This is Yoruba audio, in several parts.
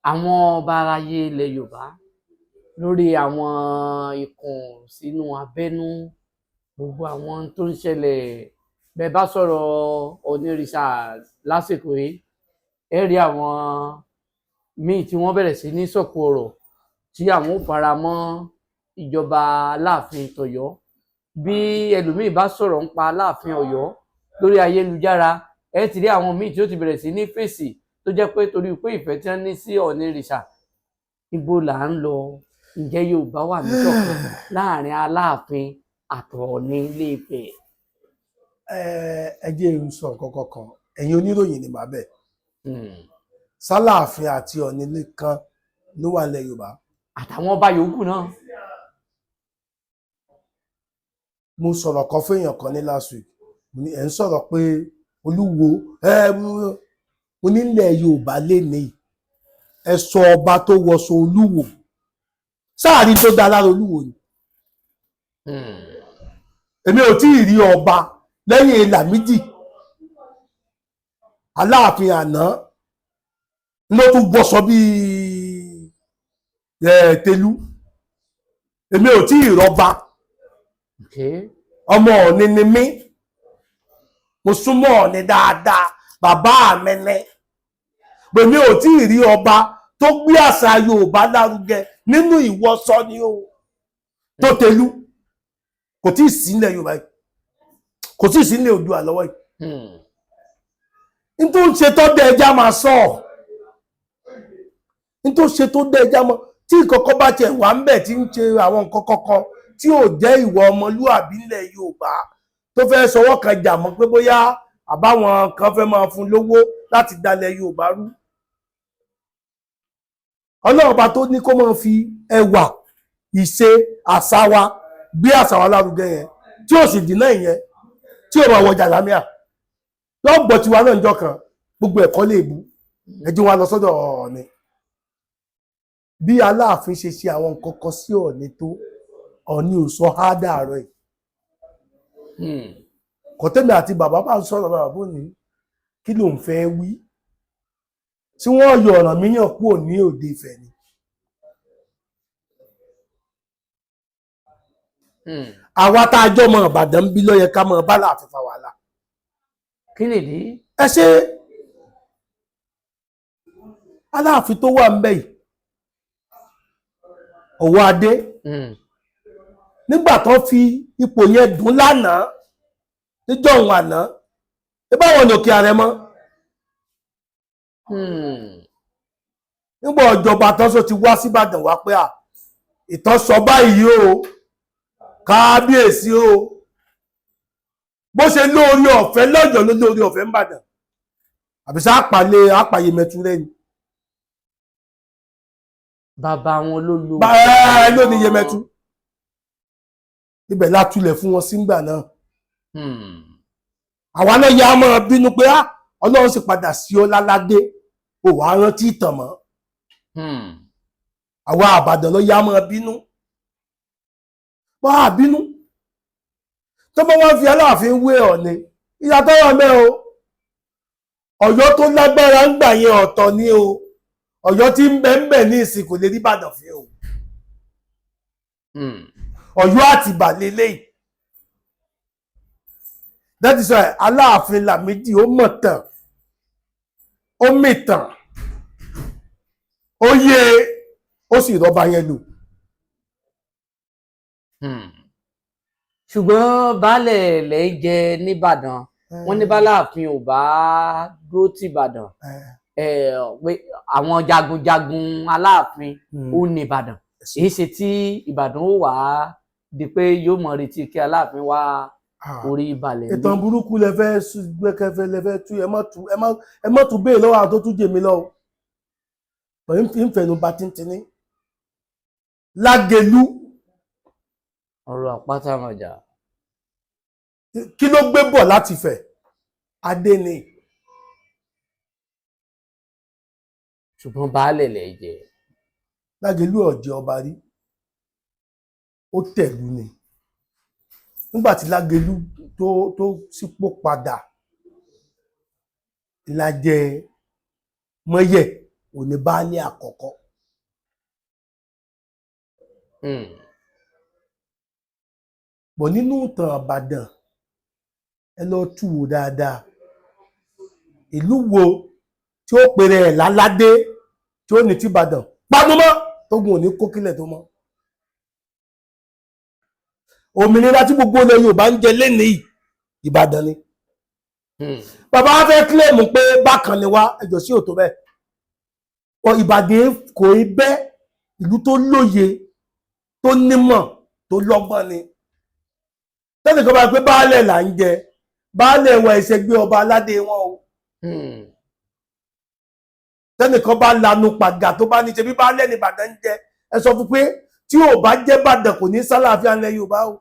Àwọn ọba aráyé ilẹ̀ Yorùbá lórí àwọn ìkùnsínú abẹ́nú, gbogbo àwọn tó ń ṣẹlẹ̀, bẹ́ẹ̀ bá sọ̀rọ̀ onírìṣà lásìkò yìí, ẹ rí àwọn míì tí wọ́n bẹ̀rẹ̀ sí ní sọ̀kò ọ̀rọ̀ tí àwọn ò fara mọ́ ìjọba Aláàfin tọ̀yọ́. Bí ẹlòmíì bá sọ̀rọ̀ nípa Aláàfin Ọ̀yọ́ lórí ayélujára, ẹ ti rí àwọn míì tí ó ti bẹ̀rẹ̀ sí ní fèsì, tó jẹ́ pé torí pé ìfẹ́ tí wọ́n ní sí Ọ̀ọ̀nirìṣà. Ibo là ń lọ? Ǹjẹ́ Yorùbá wà níṣọ̀kan láàrin Aláàfin àtọ̀ọ̀ni Ilé-Ifẹ̀? Ẹ jẹ́ n sọ nǹkan kankan. Ẹ̀yin oníròyìn ni màá bẹ̀. Sáláàfin àti Ọ̀ọ̀ni nìkan ló wà nílẹ̀ Yorùbá? Àtàwọn ọba yòókù náà. Mo sọ̀rọ̀ kan fún èèyàn kan ní last week. Mo ní ẹ̀ ń sọ̀rọ̀ pé Olúwo ẹ, mo nílẹ̀ Yorùbá lénìí, ẹ sọ ọba tó wọṣọ Olúwo sáàrin tó dá lára Olúwo ni. Èmi ò tí ì rí ọba lẹ́yìn Lámídì Aláàfin àná ló tún wọṣọ bíi ẹ Tẹ̀lú. Èmi ò tí ì rọba. Ọmọ Ọ̀ọ̀ni ni mí, mo súnmọ́ Ọ̀ọ̀ni dáadáa, bàbá mi ni. Èmi ò tí ì rí ọba tó gbé àṣà Yorùbá lárugẹ nínú ìwọṣọ ni o tó Tẹ̀lú. Kò tí ì sí nílẹ̀ Yorùbá yìí, kò tí ì sí nílẹ̀ Oòduà lọ́wọ́ yìí. Nítorí ṣe tó dé, ẹja máa sọ ọ́ nítorí ṣe tó dé, ẹja mọ́ tí ìkọ̀kọ̀ bá tiẹ̀ wà ń bẹ̀ tí ń ṣe àwọn nǹkan kọ̀ọ̀kan tí ò jẹ́ ìwà ọmọlúàbí nílẹ̀ Yorùbá, tó fẹ́ sọwọ́ kan jà mọ́ pé bóyá àbáwọn kan fẹ́ máa fún lówó láti dalẹ̀ Yorùbá rú. Ọlọ́run ọba tó ní kó máa fi ẹwà ìṣe àṣà wa gbé àṣà wa lárugẹ yẹn, tí ò sì dínà ìyẹn, tí ò máa wọ jàlámíà yóò gbọ́ tiwa náà níjọ́ kan. Gbogbo ẹ̀kọ́ lè bu ẹjọ́ wa lọ sọ́dọ̀ Ọọ̀ni. Bí Aláàfin ṣe ṣe àwọn nǹkan kan sí Ọọ̀ni tó, Ọọ̀ni ò sọ há dàárọ̀ yìí. Kọ́tẹ́mi àti bàbá bá ń sọ̀rọ̀, bàbá bò ní kí ló ń fẹ́ wí tí wọ́n yọ Ọ̀rànmíyàn kúrò ní òde Ifẹ̀ ni. Àwa tá a jọ mọ Ìbàdàn bí ló yẹ ká mọ bá Láàfin fa wàhálà. Kí nìdí? Ẹ ṣe Aláàfin tó wà ń bẹ̀ yìí, Ọwọ́ Adé, nígbà tó fi ipò yẹn dùn lánàá, níjọ́ òun àná ẹ báwọn ní òkè ààrẹ mọ́. Nígbà ọjọba tọ́sọ ti wá síbàdàn wá pé à ìtàn sọ báyìí o, kábíyèsí o, bó ṣe lórí ọ̀fẹ́ lọ́yọ̀ọ́ ló lórí ọ̀fẹ́ ń bàdàn, àbí sá àpàlẹ̀ àpàyè mẹ́tú rẹ̀ ni. Bàbá wọn ló lo. Ẹ ló ní Yemẹtu, ibẹ̀ látulẹ̀ fún wọn sígbà náà. Àwa náà yà á máa bínú pé á Ọlọ́run sì padà sí ọ láládé, ò wá rántí ìtàn mọ́. Àwa Àbàdàn ló yà á máa bínú, wọ́n á bínú tó bá wọ́n fi Aláàfin wé Ọ̀ọ̀ni. Ìyàtọ̀ wà mẹ́ o. Ọ̀yọ́ tó lágbára ń gbà yẹn ọ̀tọ̀ ni o. Ọ̀yọ́ tí ń bẹ ń bẹ ní ìsìn kò lè rí Ìbàdàn fi o. Ọ̀yọ́ Àtìbà lélẹ́yìí. That is why Aláàfin Lámídì ó mọ̀ tàn, ó mìtàn, ó yé, ó sì rọ́bà yẹn lò. Ṣùgbọ́n baálẹ̀ ilẹ̀ ń jẹ nìbàdàn, wọ́n ní báláàfin ò bá dúró tìbàdàn pé àwọn jagunjagun Aláàfin ó ní Ìbàdàn. Èyí ṣe tí Ìbàdàn ó wà á di pé yóò mọ retí kí Aláàfin wá orí balẹ̀ ní. Ìtàn burúkú lẹ fẹ́ gbẹ́kẹ̀fẹ́ lẹ fẹ́ tú. Ẹ má tú, ẹ má tú béè lọ́wọ́ àwọn tó tún jèmi lọ́wọ́ pẹ̀lú ìfẹ̀nù bá tíntìní Lágelú. Ọ̀rọ̀ àpáta mọ̀jà. Kí ló gbé bọ̀ láti Ifẹ̀? Adé ni. Ṣùgbọ́n baálẹ̀ lẹ̀ jẹ́. Lágelú ọ̀jẹ̀ ọba rí, ó tẹ̀lú ni. Nígbà tí Lágelú tó sípò padà, ìlàjẹ mọ́yẹ̀. Òní baálé àkọ́kọ́. Bọ̀ nínú ìtàn Ìbàdàn, ẹ lọ tú wò dáadáa, ìlú wo tí ó pèrè ẹ̀ láládé tí ó ní tí Ìbàdàn panumọ́ tógun òní kó kílẹ̀ tó mọ́? Òmìnira tí gbogbo ilẹ̀ Yorùbá ń jẹ lénìí, Ìbàdàn ni. Bàbá wa fẹ́ claim pé bákan ni wá, ẹjọ́ sí òtó bẹ́ẹ̀ ọ. Ìbàdàn kò í bẹ́, ìlú tó lóye, tó nímọ̀, tó lọ́gbọ́n ni. Tẹ́nìkan bá pé baálẹ̀ là ń jẹ, baálẹ̀ wa ìṣègbè ọba aládé wọn o. Tẹ́nìkan bá lanu pàgà tó bá ní ṣe bí baálẹ̀ ní Ìbàdàn ń jẹ, ẹ sọ fún pé tí ò bá jẹ́ Ìbàdàn, kò ní sálàáfíà ńlẹ̀ Yorùbá o.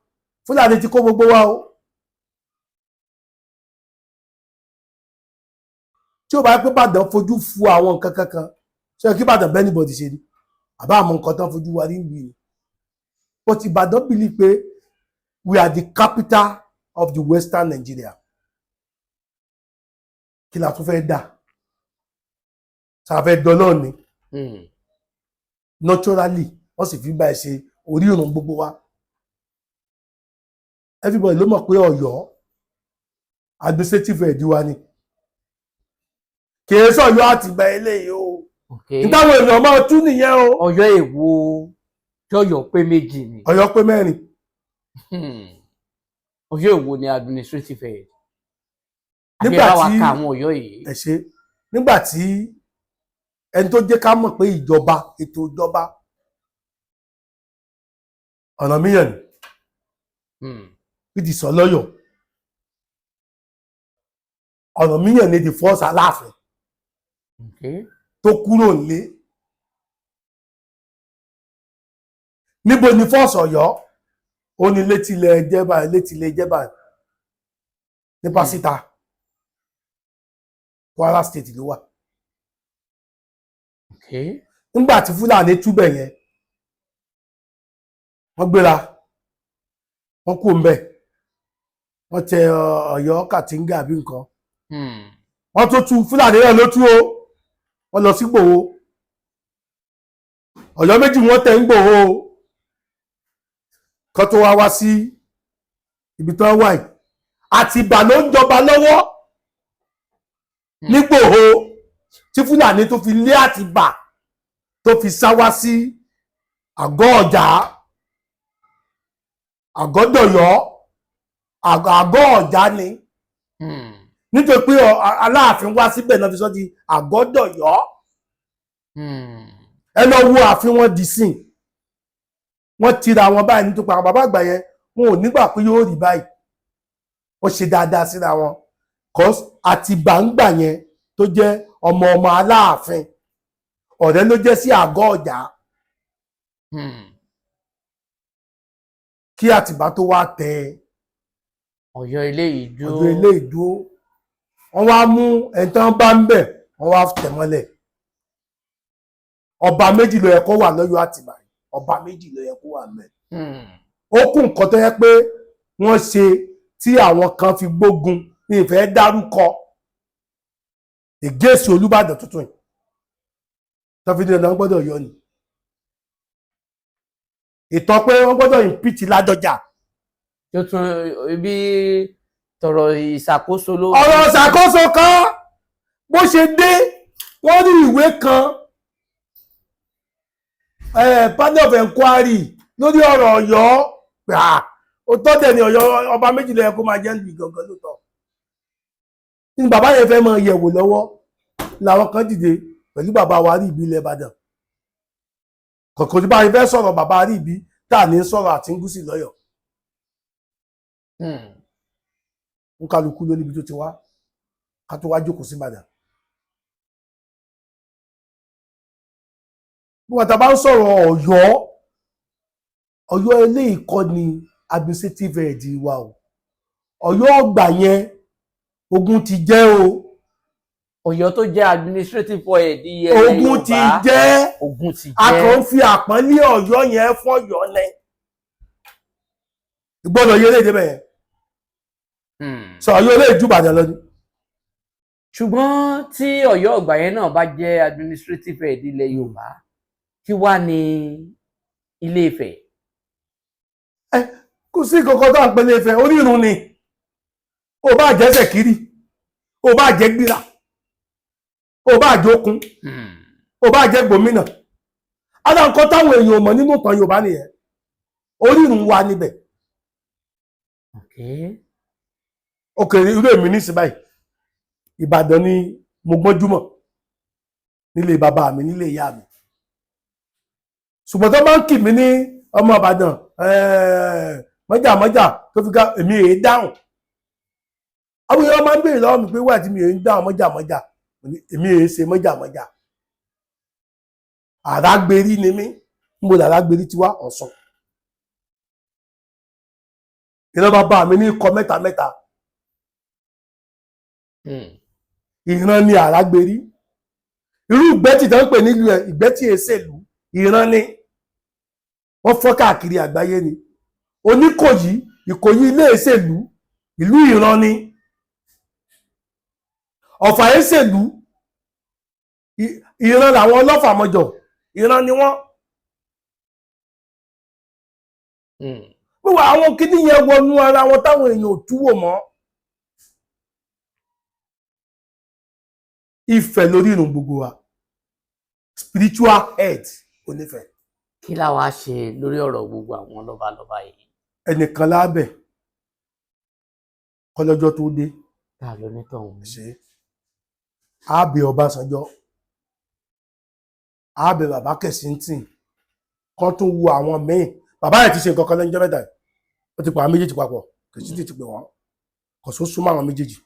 Fúlàní ti kó gbogbo wa o. Tí ò bá pé Ìbàdàn fojú fu àwọn nǹkan kankan, ṣé kí Ìbàdàn bẹ́ẹ̀ níbọ̀dì ṣe ni àbá àmọ́ nǹkan tán fojú wa rí ìlú yìí? But Ìbàdàn believe pé we are the capital of the Western Nigeria. Kí la tún fẹ́ dà ṣàfẹ́ dọ́lọ́ ni? Naturally, wọ́n sì fi bá ẹ ṣe orírun gbogbo wa. Everybody ló mọ̀ pé Ọ̀yọ́ administrative head wa ni, kìí sọ̀yọ́ àtìgbà eléyìí o. Nítawọn èèyàn máa tú nìyẹn o. Ọ̀yọ́ èwo? Jọyọ pé méjì ni? Ọ̀yọ́ pé mẹ́rin. Ọ̀yọ́ èwo ni administrative head? Àbí Nígbà ẹ bá wa tí ka àwọn Ọ̀yọ́ yìí. Ẹ ṣe. Nígbà tí ẹni tó jẹ́ ká mọ̀ pé ìjọba, ètò ìjọba Ọ̀rànmíyàn ni bí ti sọ lọ́yọ̀, Ọ̀rànmíyàn ni the first Aláàfin tó kúrò nílé. Níbo ni first Ọ̀yọ́? Ó ní létílẹ̀ jẹ́bà, létílẹ̀ jẹ́bà ní pásítà, Kwara State ló wà. Nígbà tí Fúlàní túbẹ̀ yẹn, wọ́n gbéra, wọ́n kú ń bẹ̀, wọ́n tẹ Ọ̀yọ́ Kàtíngà àbí nǹkan. Wọ́n tó tú Fúlàní náà ló tú o. Wọ́n lọ sí Ìgbòho. Ọ̀yọ́ méjì wọ́n tẹ ń Ìgbòho o, kan tó wá wá sí ibi tó wà yìí. Àtìbà ló ń jọba lọ́wọ́ nígbòho tí Fúlàní tó fi lé Àtìbà, tó fi sá wá sí àgọ́ ọ̀jà, àgọ́dọ̀yọ́, àgọ́ ọ̀já ni. Nítorí pé Aláàfin wá síbẹ̀ náà fi sọ di àgọ́dọ̀yọ́. Ẹ lọ wo ààfin wọn dì sí, wọ́n tira wọn báyìí nítorí pé àwọn bàbá àgbà yẹn, wọn ò nígbà pé yóò rí báyìí. Wọ́n ṣe dáadáa síra wọn, cause Àtìbà ń gbà yẹn tó jẹ́ ọmọ ọmọ Aláàfin, ọ̀rẹ́ ló jẹ́ sí àgọ́ ọ̀jà. Kí Àtìbà tó wá tẹ Ọ̀yọ́ ilé ìjó. Ọ̀yọ́ ilé ìdúró, wọ́n wá mú ẹni tán bá ń bẹ̀, wọ́n wá tẹ̀ mọ́lẹ̀. Ọba méjì ló yẹ kó wà lọ́yọ̀ Àtìbà, ọba méjì ló yẹ kó wà mẹ́. Ó kún nǹkan tó yẹ pé wọ́n ṣe tí àwọn kan fi gbógun ní ìfẹ́ dárúkọ ìgéèsì Olúbàdàn tuntun yìí tó fi ní ọ̀nà gbọ́dọ̀ yọ ni ìtàn pé wọ́n gbọ́dọ̀ impeach Ládọjà. Tó tún ibi tọrọ ìṣàkóso ló. Ọ̀rọ̀ ìṣàkóso kan, bó ṣe dé, wọ́n rí ìwé kan, panel of inquiry lórí ọ̀rọ̀ Ọ̀yọ́ pé ó tọ́ dẹ̀ ní Ọ̀yọ́, ọba méjì ló yẹ kó máa jẹ́ lù gangan lóòótọ́ ní. Bàbá yẹn fẹ́ máa yẹ̀wò lọ́wọ́ làwọn kan dìde pẹ̀lú bàbá wa rí ìbí ilẹ̀ Ìbàdàn kọ̀ọ̀kan tí bá yẹn fẹ́ sọ̀rọ̀ bàbá rí ìbí tá à ní sọ̀rọ̀ àti ń gúsì lọ́yọ̀. Ń kálukú ló níbi tó ti wá ká tó wá jókòó sí Ìbàdàn. Bí wọ́n ta bá ń sọ̀rọ̀ Ọ̀yọ́, Ọ̀yọ́ eléyìí kọ́ ni administrative head wa o. Ọ̀yọ́ ọgbà yẹn, ogun ti jẹ́ o. Ọ̀yọ́ tó jẹ́ administrative head ilẹ̀ Ogun ti Yorùbá, jẹ́. Ogun ti A jẹ́. kàn ń fi àpọ́nlé Ọ̀yọ́ yẹn fún Ọ̀yọ́ ní ìgbọ́dọ̀ yẹ léde bẹ́ẹ̀. Sọ Ọ̀yọ́ eléyìí ju Ìbàdàn lọ ni. Ṣùgbọ́n tí Ọ̀yọ́ ọ̀gbà yẹn náà bá jẹ́ administrative head ilẹ̀ Yorùbá, kí wá ní Ilé Ifẹ̀? Kò sí kankan tó à ń pè ní Ifẹ̀, orírun ni. Ó bá jẹ́ Ṣẹ̀kírì, ó bá jẹ́ Gbìrà, ó bá jókun, ó bá jẹ́ gómìnà. Ara nǹkan táwọn èèyàn ò mọ̀ nínú ìtàn Yorùbá nìyẹn. Orírun wa níbẹ̀. Òkè irú èmi ní ìsìn báyìí, Ìbàdàn ni mo gbọ́njúmọ̀, nílé bàbá mi, nílé ìyá mi. Ṣùgbọ́n tó máa ń kì mí ní ọmọ Ìbàdàn, mọ́jà mọ́jà tó fi ká, èmi èé dáhùn. Àwọn èèyàn máa ń béèrè lọ́wọ́ mi pé wà tí mi èé ń dáhùn mọ́jà mọ́jà. Mo ní, èmi èé ṣe mọ́jà mọ́jà, àrágbérí ni mí. Níbo làrágbérí ti wá? Ọ̀ṣun. Ìran bàbá mi ní ikọ̀ mẹ́ta mẹ́ta. Ìran ni àrágbérí. Irú Ìgbẹ́tì tó ń pè nílùú ẹ̀, Ìgbẹ́tì èsèlú, ìran ni. Wọ́n fọ́ káàkiri àgbáyé ni. Oníkòyí, Ìkòyí ilé èsèlú, ìlú ìran ni. Ọ̀fà èsèlú, ìran làwọn ọlọ́fà mọ́jọ, ìran ni wọ́n. Wíwá àwọn kíní yẹn wọnú ara wọn táwọn èèyàn ò túwò mọ́. Ifẹ̀ lórí ìrùn gbogbo wa, spiritual head onífẹ̀. Kí la wá ṣe lórí ọ̀rọ̀ gbogbo àwọn lọ́balọ́ba yìí? Ẹnìkan lábẹ̀ kọlọ́jọ́ tó dé. Tá ló ní tọ̀hún? Ṣe àbẹ̀ Ọbásanjọ́, àbẹ̀ bàbá Kẹ̀sìntìn kan tó wu àwọn míì. Bàbá yẹn ti ṣe nǹkan kan lẹ́yìn ọjọ́ mẹ́ta yìí. Ó ti pa àwọn méjèèjì papọ̀. Kẹ̀sìntìn ti pè wọ́n, kò só súnmọ́ àwọn méjèèjì.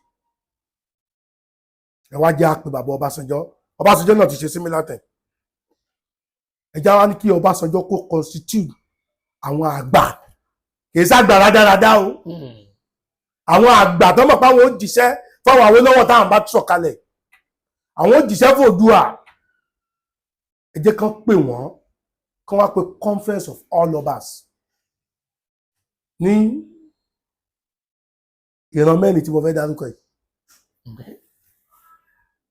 Ẹ wá jẹ́ àpè bàbá Ọbásanjọ́. Ọbásanjọ́ náà ti ṣe similar thing. Ẹ já wá ní kí Ọbásanjọ́ kó constitute àwọn àgbà, kì í ságbà rádaràdá o, àwọn àgbà tó mọ̀ pé àwọn ó jíṣẹ́ fáwọn Awólọ́wọ̀ táwọn bá sọ̀kalẹ̀, àwọn ó jíṣẹ́ fòdùà. Ẹ jẹ́ kán pè wọ́n, kán wá pé conference of all obas ní ìran mẹ́rin tí mo fẹ́ dárúkọ yìí.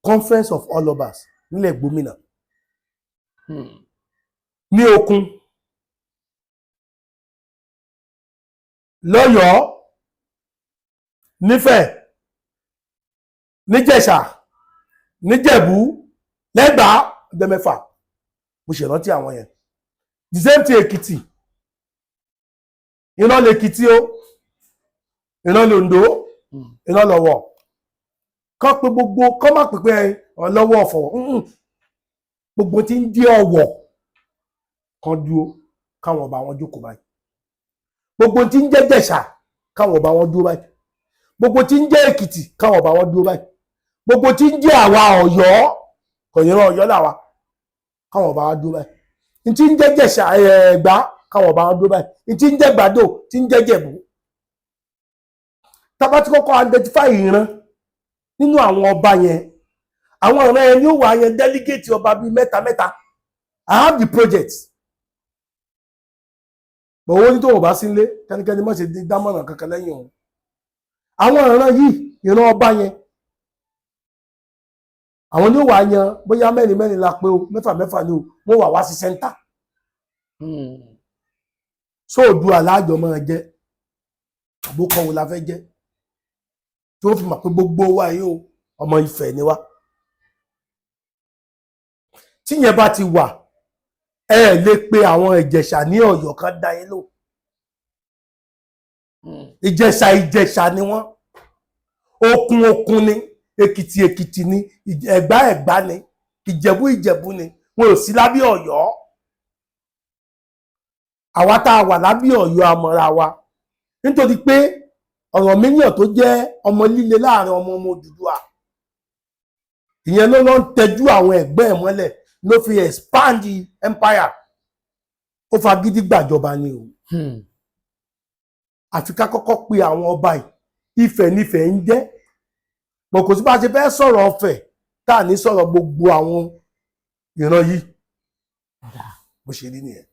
Conference of all obas nílẹ̀ Gbómìnà, ní Òkun, lọ́yọ̀ọ́, nífẹ̀, níjẹ̀ṣà, níjẹ̀bú, lẹ́gbàá, ọjọ́ 6. Mo ṣèrántí àwọn yẹn. The same thing Èkìtì, iná lèkìtì o, iná lòǹdó, iná lọ́wọ́. Kán pé gbogbo, kán má pè pé ọlọ́wọ́ ọ̀fọ̀. Gbogbo tí ń jẹ́ Ọ̀wọ̀ kan dúró, káwọn ọba wọn jókòó báyìí. Gbogbo tí ń jẹ́ Jẹ̀ṣà, káwọn ọba wọn dúró báyìí. Gbogbo tí ń jẹ́ Èkìtì, káwọn ọba wọn dúró báyìí. Gbogbo tí ń jẹ́ àwa Ọ̀yọ́, kọ̀yìnrán Ọ̀yọ́ làwa, káwọn ọba wọn dúró báyìí. Tí ń jẹ́ Jẹ̀ṣà, Ẹ̀gbá, káwọn ọba wọn dúró báyìí. Tí ń jẹ́ Gbàdó, tí ń jẹ́ Jẹ̀bú. Tá bá ti kọ́kọ́ identify ìran nínú àwọn ọba yẹn, àwọn ìran yẹn ni ó wà yẹn delegate ọba bíi mẹ́ta mẹ́ta. I have the project, but owó ní tó wọ́n bá sí nílé, kẹ́nikẹ́ni má ṣe dámọ̀ràn kankan lẹ́yìn òun. Àwọn ìran yìí, ìran ọba yẹn, àwọn ni ó wà yan bóyá mẹ́rin mẹ́rin la pé o, mẹ́fà mẹ́fà ni o, wọ́n wà wá sí center. Sóòdù aláàjọ máa jẹ́ àbókọ wo la fẹ́ jẹ́, tí ó fi mọ̀ pé gbogbo wa yìí o, ọmọ Ifẹ̀ ni wá. Tíyẹn bá ti wà, ẹ lè pe àwọn Ìjẹ̀ṣà ní Ọ̀yọ́ kan dá yín lò. Ìjẹ̀ṣà, Ìjẹ̀ṣà ni wọ́n. Òkun, Òkun ni. Èkìtì, Èkìtì ni. Ẹ̀gbá, Ẹ̀gbá ni. Ìjẹ̀bú, Ìjẹ̀bú ni. Wọn ò sí lábẹ́ Ọ̀yọ́. Àwa tá a wà lábẹ́ Ọ̀yọ́ àmọ́ra wa, nítorí pé Ọ̀rànmíyàn tó jẹ́ ọmọ líle láàrin ọmọ ọmọ Odùduwà, ìyẹn ló lọ ń tẹjú àwọn ẹ̀gbẹ́ ẹ̀ mọ́lẹ̀, ló fi expand empire. Ó fagídí gbàjọba ni o. Àfi ká kọ́kọ́ pe àwọn ọba yìí. Ifẹ̀ nífẹ̀ẹ́ ń jẹ́ bọ̀, kò sí bá a ṣe fẹ́ sọ̀rọ̀ ọ̀fẹ́ tá à ní sọ̀rọ̀ gbogbo àwọn ìran yìí. Bó ṣe rí nìyẹn.